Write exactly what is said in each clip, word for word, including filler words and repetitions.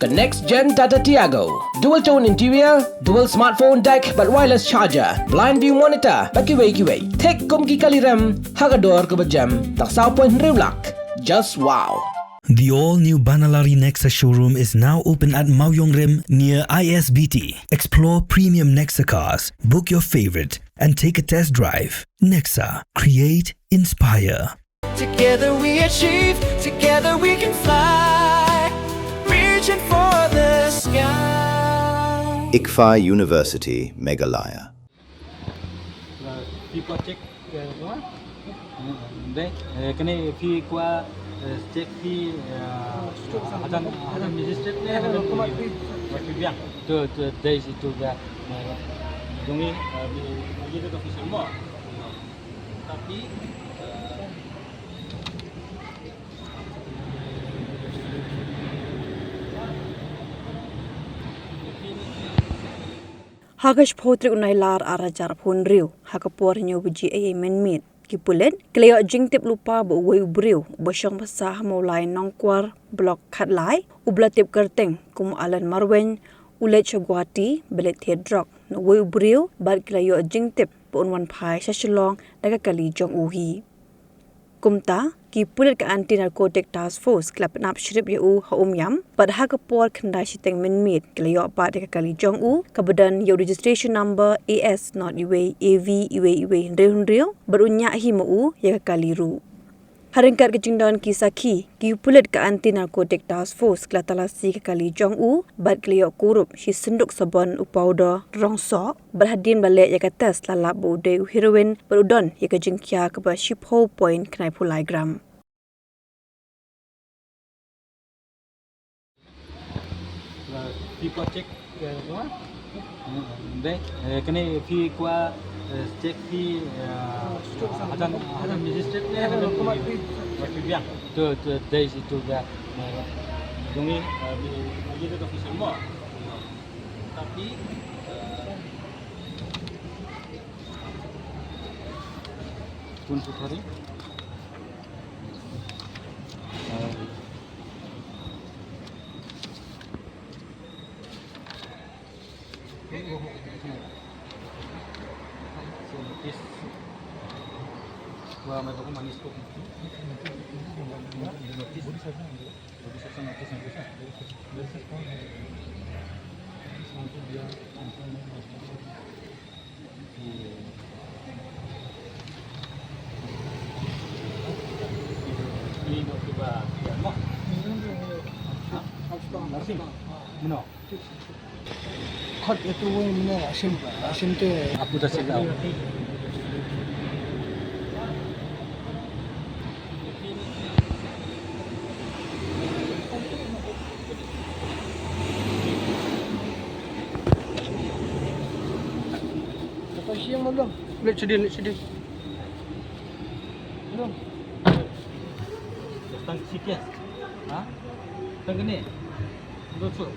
The next gen Tata Tiago. Dual tone interior, dual smartphone deck, bad wireless charger, blind view monitor, bad kiwei kiwei. Thik kum ki kali rem, ha ka dor kaba jem, tang saw point hynriew lak. Just wow. The all-new Banalari Nexa showroom is now open at Mawiong Rim near I S B T. Explore premium Nexa cars, book your favorite, and take a test drive. Nexa, create, inspire. Together we achieve, together we can fly. Reaching for the sky. ICFAI University, Meghalaya. Phi kwah check, eh, tu, ah? Hmm, dei, eh, kane phi kwah, eh, check phi, eh, hajan, hajan magistrate ne, hajan phi biang. Tu, tu, dei situ ga, eh, jong ngi, eh, bi, bi tu official mo. Tapi, eh, Ha ka shiphew tarik u Nailar ar hajar arphew hynriew, ha ka por hynñiew baje eiei mynmiet, ki pulit ki la ïoh jingtip lypa ba uwei u briew uba shong basa ha Mawlai Nongkwar, Block Khatlai, uba la tip kyrteng kum u Alan Marwein, u leit sha Guwahati ba leit thied drok na uwei u briew, bad ki la ïoh jingtip ba un wan phai sha Shillong da ka kali jong u hi. Kumta, ki pulit ka Anti Narcotic Task Force ki la pynap shrip ïa u ha Umiam, bad ha ka por khyndai shiteng mynmiet ki la ïoh pat ïa ka kali jong u, kaba don ïa u registration number A S not iwei A V iwei iwei hynriew hynriew, bad u ñiah hi ma u ïa ka kali ruh. Ha ryngkat ka jingdon ki sakhi, ki pulit ka Anti Narcotic Task Force ki la talasi ka kali jong u, bad ki la ïoh kurup shi synduk sabon u powder rong soh, bad hadien ba leh ïa ka test la lap ba u dei u heroin, bad u don ïa ka jingkhia kaba shiphew point khyndaiphew lai gram. Phi kwah check, eh, tu, ah? Hmm, dei, eh, kane phi kwah, eh, check phi, eh, hajan, hajan magistrate ne, hajan phi biang. Tu, tu, dei situ ga, eh, jong ngi, eh, bi, bi tu official mo. Tapi, eh, kun tu hari. Khot ïa tu wei mane asim, asim te. Aku dah sila. Apa sih yang belum? Lihat sedih, lihat sedih. Belum. Tang sikit. Ha? Tang kene. Belum.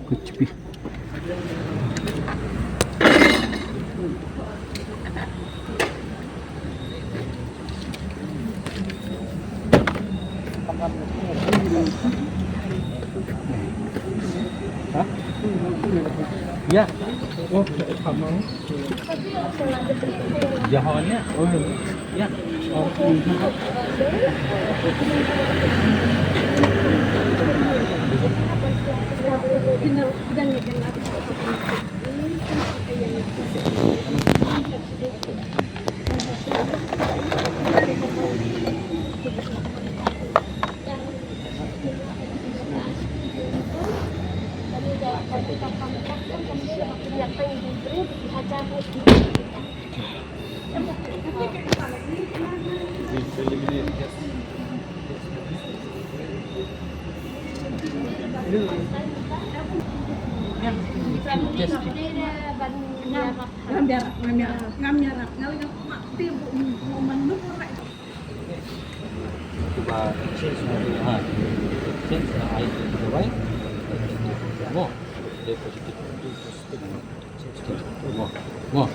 कुछ भी। Hah? Ya. Oh, sama. Jahannya. Oh, ya. Oh. Ngam biar, ngam biar, ngam biar, ngam biar. Coba change, ha. Change, ha, I to the right. More. Dia positif, dia positif. Change to more. More.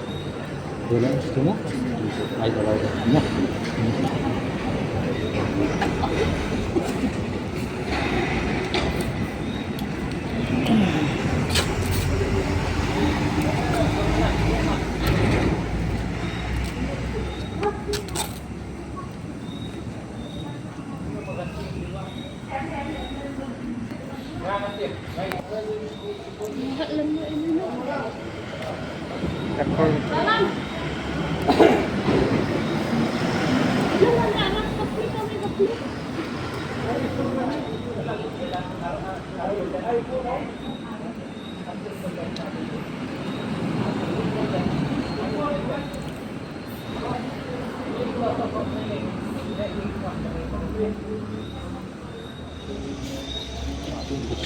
Dia lain situ more. I to the right. More.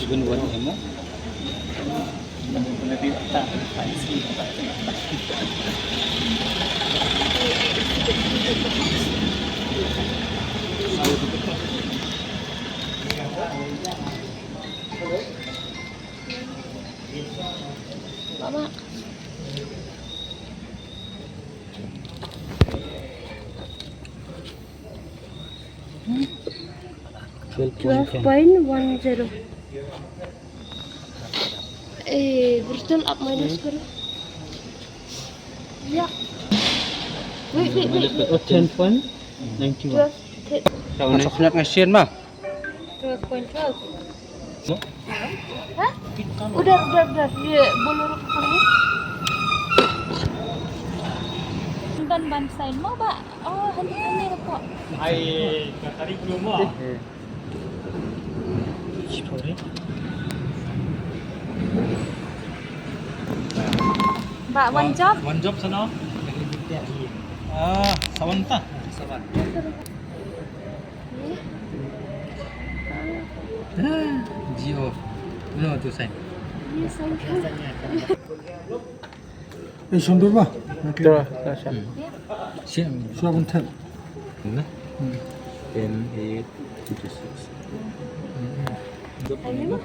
Even one M O. Mama. Twelve point one zero. Eh, Bristol up minus karo. Ya. Wait, wait, wait, wait. Oh, ten point nine one. Twelve, ten. Sa una snap nga sien ma. Twelve point twelve. Hah? Udah, udah, udah. Dia boleh rekam ni. Ban, ban sign mo ba? Oh, hani, hani rekam. Ai, ka tarik dulu mo. Ba, one job? One job sana. Ah, sawan ta? Sawan. Jio. Mano tu sign? Yes, sign. Eh, sum dur ba? Dur, dur, sum. Sum. Sum pun ten. Nah. Ten, eight, two, six. Ayo, mah.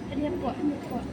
Tadi yang kuat, yang kuat.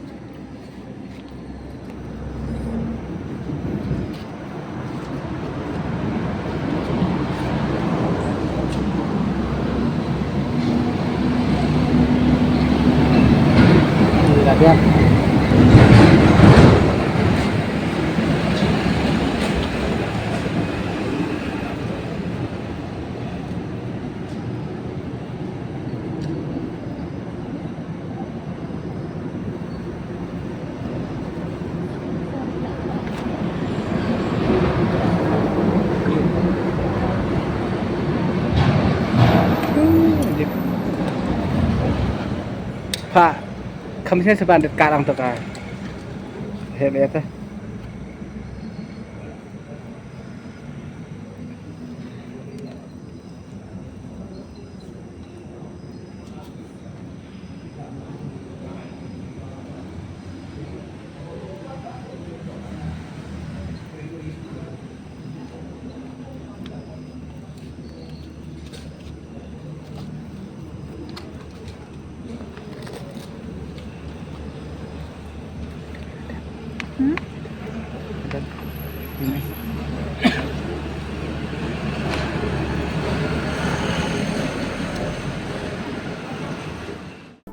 Ba, kham sien sa ban dat ka rang to ka. He be ta.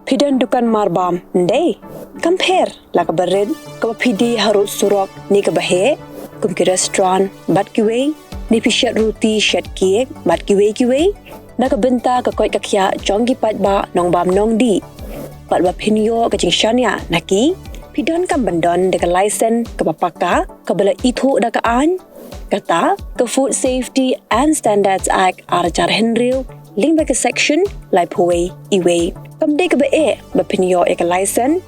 Phi don dukan marbam, ndei? Kam pher la kaba rit, kaba phi die harud surok ne kaba heh, kum ki restaurant bad kiwei, ne phi shet ruti, shet cake bad kiwei kiwei, na ka bynta ka koit ka khiah jong ki paidbah nongbam nongdih. Bad ba phin ïoh ka jingshaniah na ki, phi donkam ban don da ka license kaba paka, kaba la ithuh da ka aiñ, kata ka Food Safety and Standards Act ar hajar hynriew, lyngba ka section laiphew wei E wei. Kam dei kaba eh ba phin ïoh ïa ka license.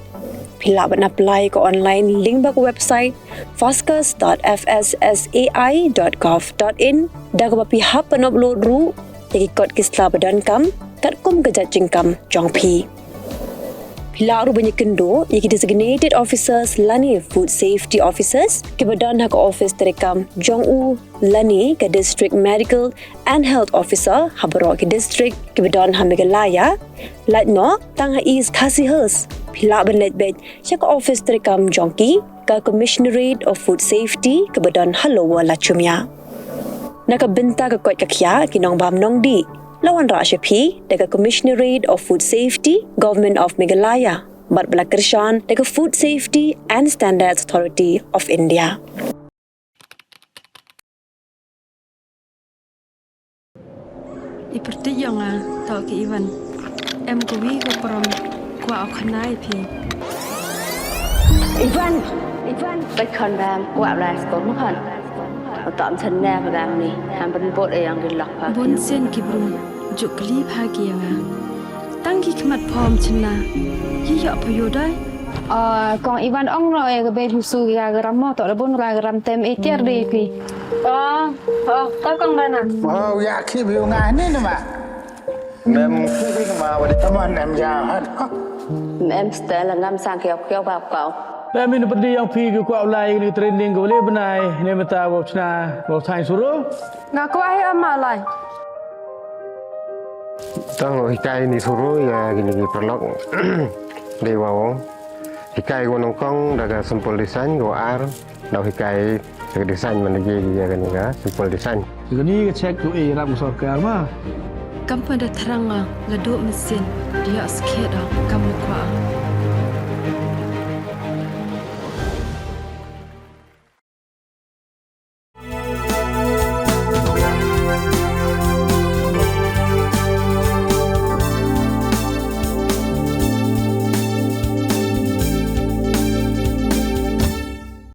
Phi lah ban apply ka online lyngba ka website fascus dot F S S A I dot gov dot in, da kaba phi hap ban upload ruh ïa ki kot ki sla ba donkam katkum ka jait jingkam jong phi. Phi lah ruh ban ïakynduh ïa ki designated officers lane food safety officers kiba don ha ka office treikam jong u lane ka district medical and health officer ha baroh ki district kiba don ha Meghalaya. Lait noh tang ha East Khasi Hills, phi lah ban leit beit sha ka office treikam jong ki, ka Commissionerate of Food Safety kaba don ha Lower Lachumia. Na ka bynta ka koit ka khiah ki nongbam nongdih, la wanrah sha phi da ka Commissionerate of Food Safety, Government of Meghalaya, bad ba la kyrshan da ka Food Safety and Standards Authority of India. I pyrthei ïong nga, to ki Ivan. Em kawi ka prom, kwah u khana ïa phi. Ivan! Ivan! Bad khon bam, kwah bla skor ma khon. Uta am chen ne ba dang ni, ham ban bot e ïong ki lok pha. Bun sien ki bru, juk kli pha ki ïa nga. Tang ki khmat phom chen na, ki ïoh pha ïoh dai. Ah, kong Ivan ong no e ka bei husu ki ga gram mo, to da bun ga gram tem e tiar dei phi. Oh, oh, to kong Bana. Oh, ya ki bi nga ni na ma. Mem ki bi ma wa de. Come on, em ya ha. Mem stel ngam sang kiau kiau ba kau. Ba min pyrdi ïong phi ki kwah lai ni training ko le bnai ne mata wa chna wa thai suru. Nga kwah hi ama lai. Tang hikai ni suru ya kini ki paralok. Dei wa hikai ko nongkong da ka simple design ko ar. Dau hikai ka design man lagi ïa kani ka simple design. Kani ka check tu eh rap sorkar ma. Kam pynda thrang nga la duk mesin, ïa skhet ah kam kwah.